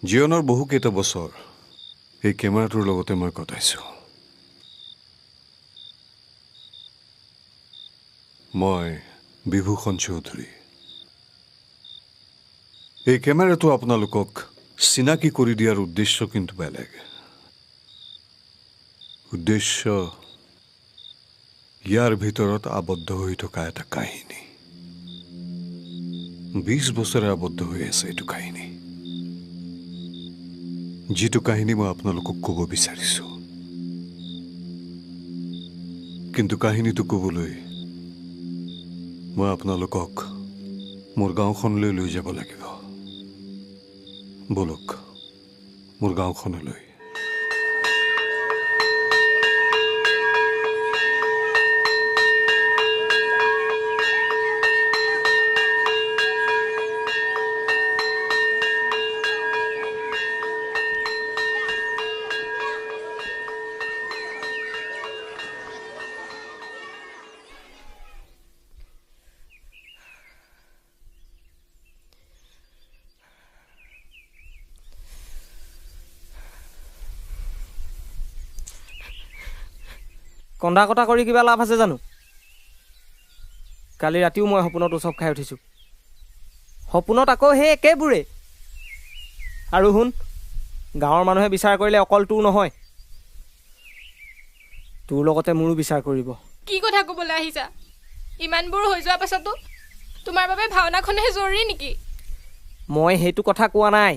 জীৱনৰ বহুকেইটা বছৰ এই কেমেৰাটোৰ লগতে মই কটাইছোঁ। মই বিভূষণ চৌধুৰী। এই কেমেৰাটো আপোনালোকক চিনাকি কৰি দিয়াৰ উদ্দেশ্য কিন্তু বেলেগ। উদ্দেশ্য ইয়াৰ ভিতৰত আবদ্ধ হৈ থকা এটা কাহিনী। 20 বছৰে আবদ্ধ হৈ আছে এইটো কাহিনী, যিটো কাহিনী মই আপোনালোকক ক'ব বিচাৰিছোঁ। কিন্তু কাহিনীটো ক'বলৈ মই আপোনালোকক মোৰ গাঁওখনলৈ লৈ যাব লাগিব। ব'লক মোৰ গাঁওখনলৈ। কন্দা কটা কৰি কিবা লাভ আছে জানো? কালি ৰাতিও মই সপোনত উচপ খাই উঠিছোঁ। সপোনত আকৌ সেই একেবোৰে। আৰু শুন, গাঁৱৰ মানুহে বিচাৰ কৰিলে অকল তোৰ নহয়, তোৰ লগতে মোৰো বিচাৰ কৰিব। কি কথা ক'বলৈ আহিছা? ইমানবোৰ হৈ যোৱাৰ পাছতো তোমাৰ বাবে ভাওনাখনহে জৰুৰী নেকি? মই সেইটো কথা কোৱা নাই,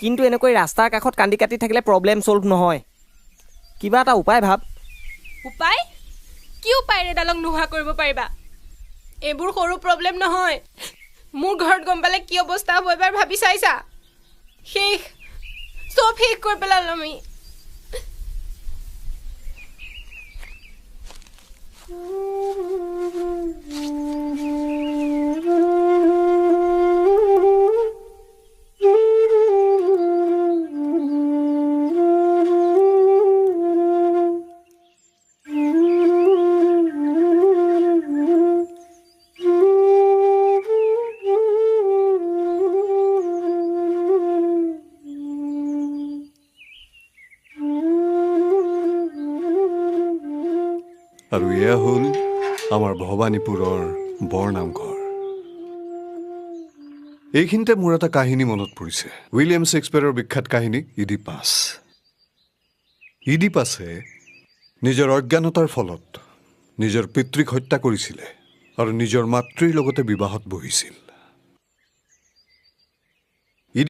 কিন্তু এনেকৈ ৰাস্তাৰ কাষত কান্দি কাটি থাকিলে প্ৰব্লেম ছল্ভ নহয়। কিবা এটা উপায় ভাব। উপায়? কি উপায়েৰে ডালক নোহোৱা কৰিব পাৰিবা? এইবোৰ সৰু প্ৰব্লেম নহয়। মোৰ ঘৰত গম পালে কি অৱস্থা হ'ব এবাৰ ভাবি চাইছা? শেষ, চব শেষ কৰি পেলালো আমি। আৰু এয়া হ'ল আমাৰ ভৱানীপুৰৰ বৰনামঘৰ। এইখিনিতে মোৰ এটা কাহিনী মনত পৰিছে। উইলিয়াম শ্বেক্সপিয়াৰৰ বিখ্যাত কাহিনী ইডিপাছ। ইডিপাছে নিজৰ অজ্ঞানতাৰ ফলত নিজৰ পিতৃক হত্যা কৰিছিলে আৰু নিজৰ মাতৃৰ লগতে বিবাহত বহিছিল।